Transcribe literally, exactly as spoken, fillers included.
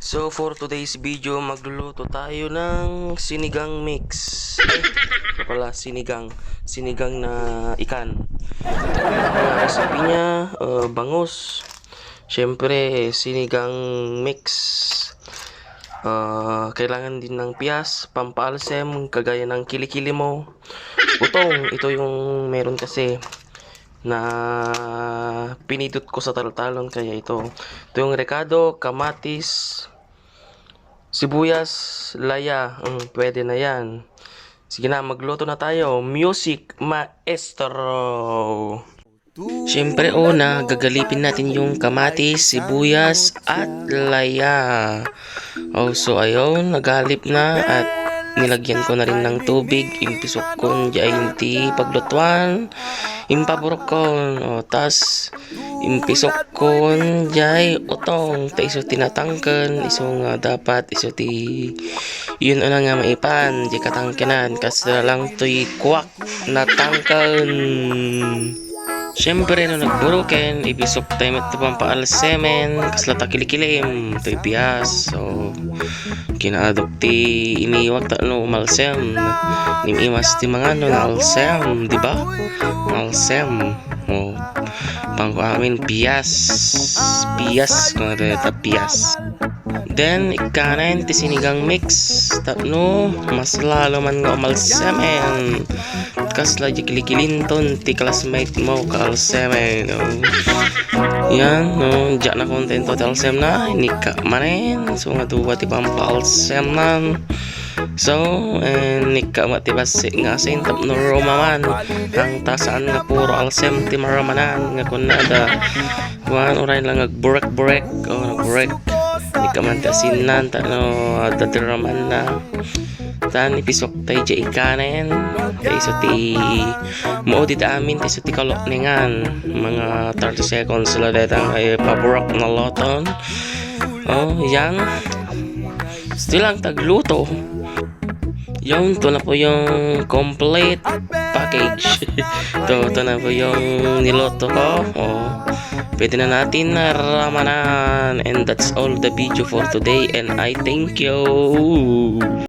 So for today's video, magluluto tayo ng sinigang mix. Ay, ito pala, sinigang. Sinigang na ikan. Ang recipe niya, uh, bangus. Siyempre, sinigang mix. Uh, kailangan din ng pias, pampaalsem, kagaya ng kilikili mo. Utong, ito yung meron kasi na pinidot ko sa taltalon, kaya ito. Ito yung rekado, kamatis, sibuyas, laya. Mm, pwede na yan. Sige na, magluto na tayo. Music, maestro! Siyempre, una, gagalipin natin yung kamatis, sibuyas, at laya. Oh, so ayun, nagalip na at nilagyan ko na rin ng tubig. Impisok kon jay inti paglutuan. Impaburok kon. Oh, tas impisok kon jay utong. Ta isu ti natangken. Isu nga dapat, isu ti yun una nga maipan. Di katangkenan. Kasla lang to'y kuwak. Natangken. Siyempre, no nagburoken, ibisok tayo met ti pampaalsemen, kasla ta kilikilim, to'y pias. So, kinaadok ti iniwag ta no umalsem. Nimimas ti mangan no naalsem, di ba? Naalsem. Oh, pangko amin, pias. Pias, kung ano ta pias. Then, ikkanen ti sinigang mix. Tapno, mas lalo man nga umalsemen. Kasla di kilikilinton ti classmate mo, kaalsemen. Oh. Yan, no, diak na kontento ti alsem na. Inikka manen. So, nga duwa ti pampaalsem nan. So, and nikka met ti bassit nga asin tapno rumaman. Ang tasaan nga puro alsem ti maramanan nga kunada. Kuan, uray lang nagburek-burek. Oh, nagburek. Nikka man ti asinnan, ta no, adda ti ramanna. Tan ipisok tay di ikanen. Ta isu ti maudid amin, ta isu ti kaloknengan. Mga thirty seconds la detang ay paburek na loton. Oh, yan. Still ang tagluto. Yun, ito na po yung complete package. Ito, ito na po yung niloto ko. Oh, pwede na natin na ramanan. And that's all the video for today. And I thank you.